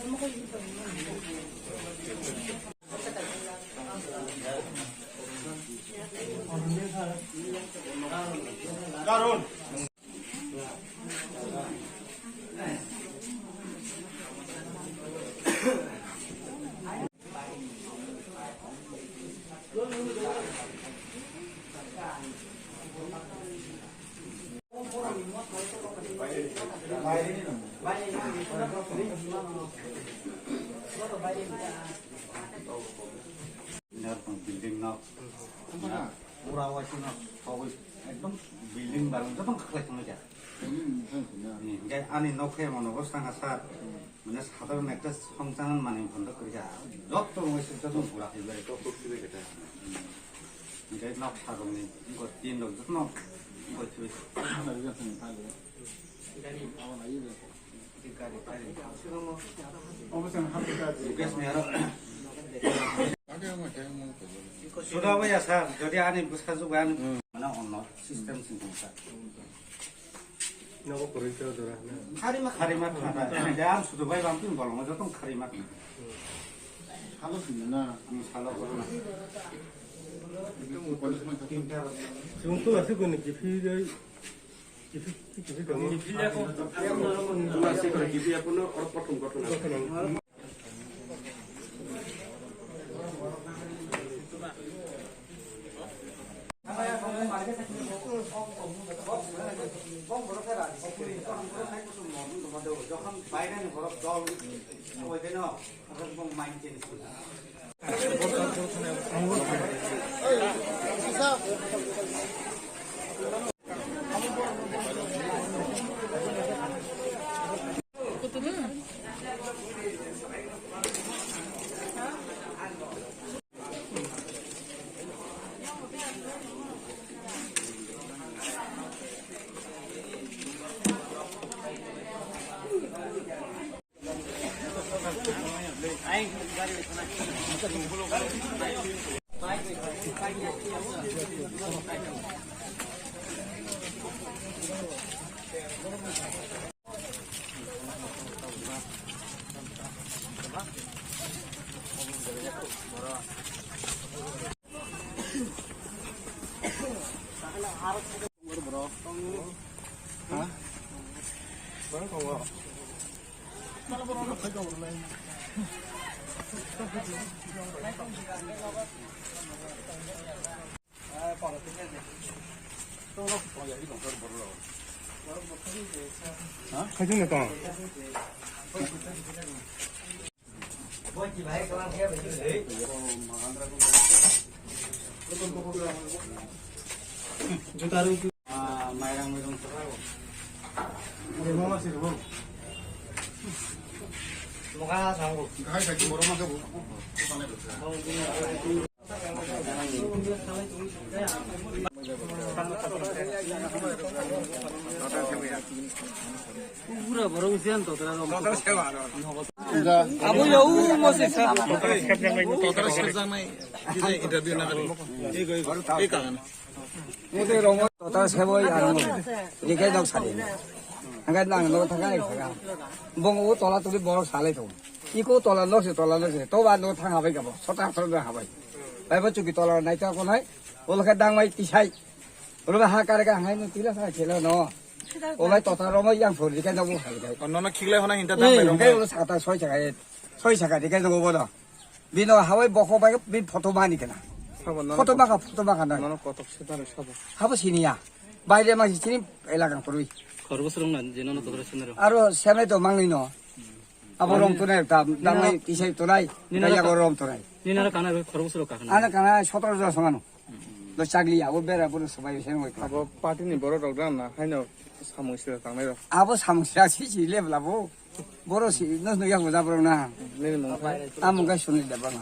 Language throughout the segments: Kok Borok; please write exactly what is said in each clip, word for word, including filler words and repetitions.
Mukesh, Mukesh. Building no. Pura waisano sogwi ekdom building barang jotong khaklai thanglaikha. Hinkhe ani nok khe mono bwskango sir. Mane sadharon ekta songchang manwi photo kwrwikha. Jotto waisa jotto gura khaibari. Hinkhe nok sagomni tin rok jotto gotwi. Suda baya sir, jodi ani bwsajwk bai ani mane onno system sing tong sir. Nogo kwrwi khe dora na. Kharima, kharima, kharima. Jang sudu bai bang tin bolong jotong kharima. Salo sini na. Salo. Chwng tu aswk ni kiphilwi. Kiphilwi tongo. Kiphilwi ako. Chwng aswk ni kiphilwi ako no or prothom gothono. Khaijak ni tong. Abo ya u mo se sa. Total seboi ang rikhe nok sadi. Hangkai nang nok thakai thaga. Bong u tola tuli borok salai tong. Iko tola nok se tola nok se. To ba nok thang habai kabo. Sota sota habai. Bai bo chuki tola nai ta ko nai. Olo khe dang mai tisai. Olo ba ha kare ka hangai no tila sa khelo no. Olai tota romo yang phori khe nobo hai khe. Nono khiklai hona hinta dang bai romo. Khe olo sata soi saka e. Soi saka de khe nobo bodo. Bino hawai bokho bai bi photo mani kana. Sabo nono. Photo maka photo maka na. Nono kotok se dare sabo. Habo siniya. Baire ma sini elakan korwi. Khorbo srong na jeno no kotor sinaro. Aro semai to mangni no. Abo rom tonai ta dang mai tisai tonai. Nina ka rom tonai. Nina kana khorbo srong ka kana. Ana kana sotoro jo songano. Do chagli abo bera boro sobai sen wai. Abo party ni borok rok dan na haino samung sira tangnai rok. Abo samung sira si si le bla bo. Boro si, no, no, yang udah bro na. Nini mung khai? Amung kai suni da bang.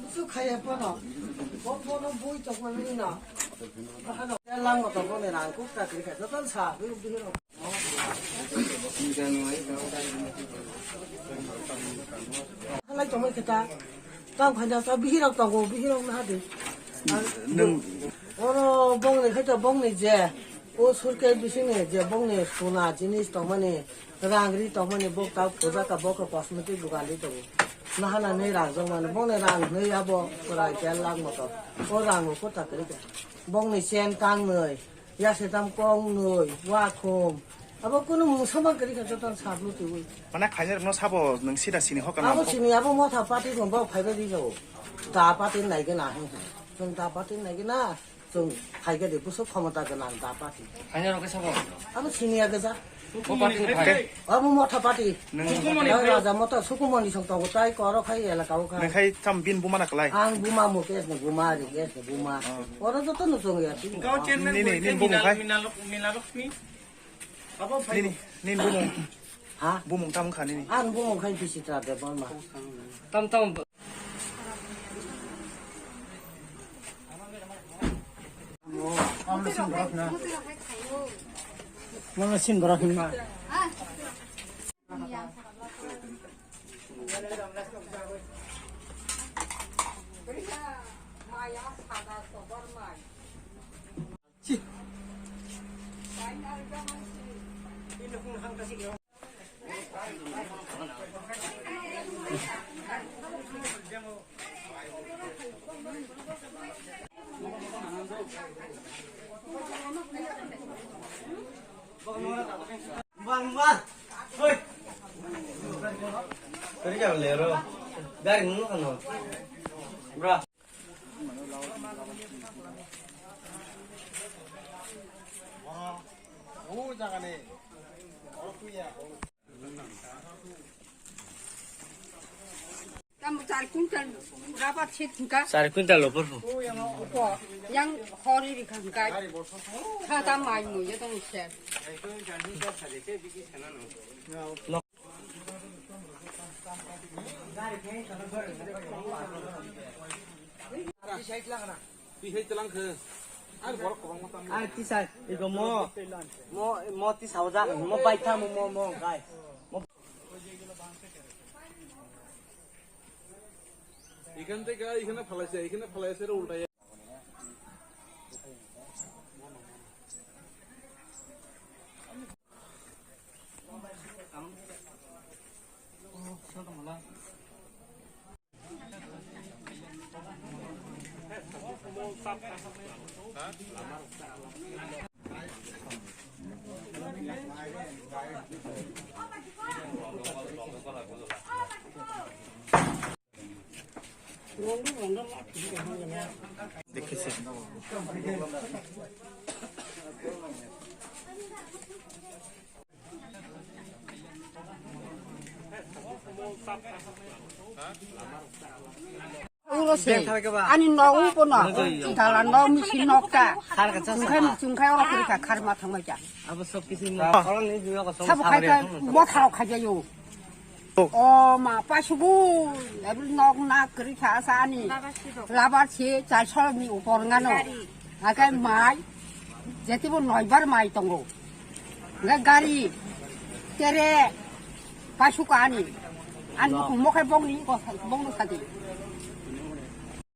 Musu khaya pono. Bo pono bui tokmani no. Lang mo tokmani rang kuk ta kri kha joto sa bihiro. Halai tongmani khe ta. Tang khaina ta bihirok tongo, bihirok na hadi. Oro bongni khe to bongni je. O surke bisingni je bongni suna jinis tongmani. Rang ri tongmani bok ta puja ka bok cosmetic dukan ri tongo. Nahana nei rang jong mani bongni rang nei abo kwrai kel lang moto. O rang bo kota kri ka. Bongni sen tang nei, yase tam kong nei, wa khum. Abo kunu mung samang kri ka joto sablu twi. Mana khaina rokno sabo nung sida sini hokana. Abo sini abo motha party rok bo phaibai ri jao. Da party nai gana. Jong da party nai gana. Chwng phaikhe de bwswk khomota gwnang da party. Phaina rok khe sabo? Abo siniya gajak. Bo party ni phai? Abo motha party. Nwng Sukumoni Raja motha Sukumoni song tongo tai koro khai elaka o khai. Nwng khai tam bin buma na klai? Ang buma Mukesh ni buma, Rikesh ni buma. Oh. Oro joto no chwng ya. Gaon chairman nini, nini bumung khai? Minalok-, Minalokmi. Abo phai. Nini, nini bumung. Ha? Bumung tam kha nini? Ang bumung khai Bisitra Debbarma. Tam tam. Mama sin borok hinma. Gari nungkha no. Bra. Tamo char quintal rabar se thungkha. Char quintal lo porfo. Ko yang hori ri khangkai. Kha ta mai mo ye tong se. Ar tisa, ego mo, mo, mo tisa oja, mo baitha mo, mo, mo, guys. Mo এখান থেকে এখানে ফালাইছে, এখানে ফালাইছে রে উল্টাইয়া। দেখেছি। Ulo se, ani nok upo no, dalan nok misi nok ta, chungkhai, chungkhai oro kiri ka kharma thangmai ja. Sabo khai khai motha rok khai jayo. O ma, paisubu, ebri nok na kwrwi kha sa ani. Labar si char sal ni upor ngano. Akai mai, jetibo noibar mai tongo. Ngai gari, tere, paisuka ani. Ani bukung mokhai bongni, bongno sadi.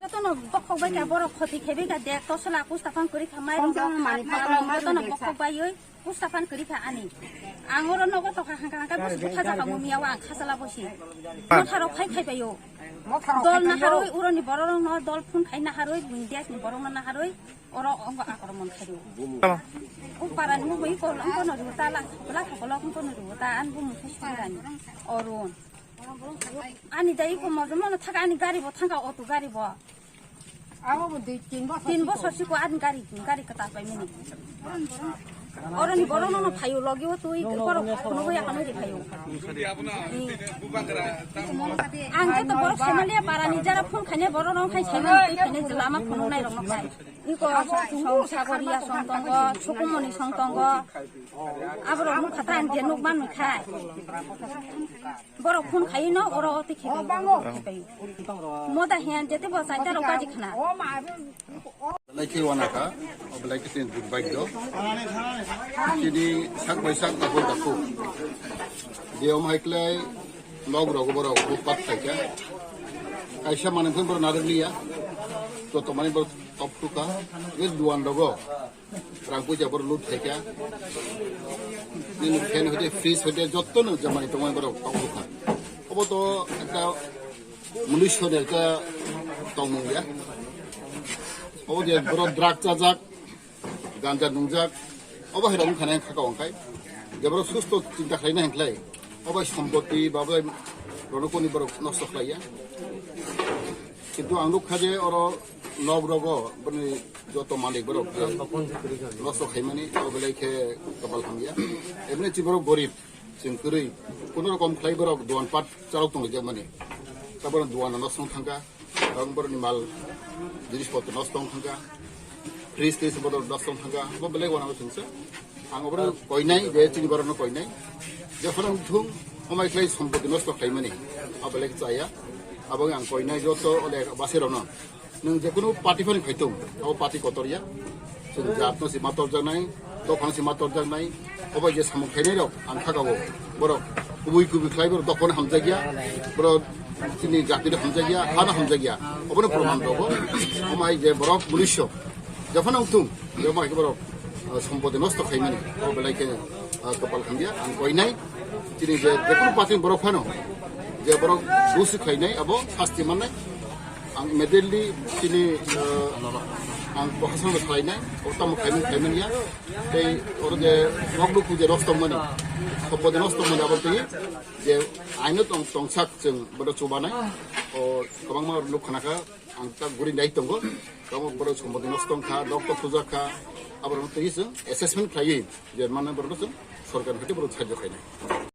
Jotono bokhok bai kha, borok khoti khe bai kha, dek tosla kusta phang kwrwi kha, mai rok mani jotono bokhok bai oi. Pusta phan kwrwi kha ani. Ang oro nogo tokha hangka hangka bosi butha jaka mumiya o ang khasala bosi. Motha rok khai khai baio. Dol naharwi, uroni bororokno dol phun khai naharwi, buini desni borokno naharwi, oro ongo akromon khaio. Tamo. O parani mugwi kol wngkano rwta, la, la thokolo wngkano rwta, ani bumung khe Sundani, Arun. Ani dai ko mojo mono thaka ani gari bo thangka, auto gari bo. Abo bo dui tin bosor tin siko. Bosor siko ani gari, gari kata pai mini. Oroni borok nono phaio logi o tui borok kono boya kono di phaio. Ang joto borok Semalia parani jara phone khaine borok rong khai sai mani tui khaine jela ama phone nai rok no khai. Iko song Sagoria song tongo, Sukumoni song tongo. Aborok nuk khata ang je nuk man khai. Borok phone khai no oro o tikhi. Moda hian jete bo sai taro kaji khna. Belai khe wanakha, belai khe chini durbaidyo. Chini sak bai sak takhuk takhuk. Je om hai klai log rogo borok bupat khaikha. Kaisa manwi phone borok narwk liya. Joto manwi borok top tuka. Je duan rogo. Rang puja borok lut khaikha. Nini fan hoite fridge hoite jotto no jamani tongmani borok top tuka. Obo to ekta Mwnwi soni ekta tongmung ya. Obo je borok drug chajak, ganja nungjak, obo hai rok wngkha nai khaka wngkhai. Je borok susto chinta khlaina hinklai, obo hai sompoti ba bai rono koni borok nosto khlaiya. Kintu ang nukha je oro nok rogo bini joto malik borok je nosto khaimani, obo belai khe kapal hamya. Ebini chi borok gorib. Chwng kwrwi, kuno rokom khlai borok duan pat chalok tonglaijak mani. Taboro duan no song thangka, ang borokni mal jinis potro no song thangka, fridge tei bodol no song thangka, bo belai wana chwngsa. Ang obo koinai, je chini borok no koinai. Je phano thung, omai khlai sompoti nosto khlai mani, abo belai chaya. Abo ang koinai joto ole basi rok no. Nwng je kunu party phani phai tong, abo party kotor ya. Chwng jat no si ma torjak nai, dophano si ma torjak nai. Obo je samung khainai rok ang kha gabo. Borok kubui kubui khlai borok dophano hamjak ya. Borok chini jati rok hamjak ya, hano hamjak ya. Obono proman rogo. Omai je borok munisyo. Jephano wng thung, je omai borok, ah, sompoti nosto khaimani. Obo belai khe, ah, kapal hamya. Ang koinai. Chini je, je kunu party borok phano. Je borok dusi khlainai abo sasti mannai. Ang immediately chini, eh, ang prohashan no salainai, o tamo khaimani khaimani ya. Tei oro je nok luku je nosto mani, sompoti nosto mani abo tei je aino tong tongsak chwng bodo chubanai. O kwbangma nuk khanaka ang ta guri nai tongo. Kwbangma bodo sompoti nosto wngkha, nok to phujakha, abo tei chwng assessment khlaiwi je mane bodo chwng sorkar hoite bodo sajjo khainai.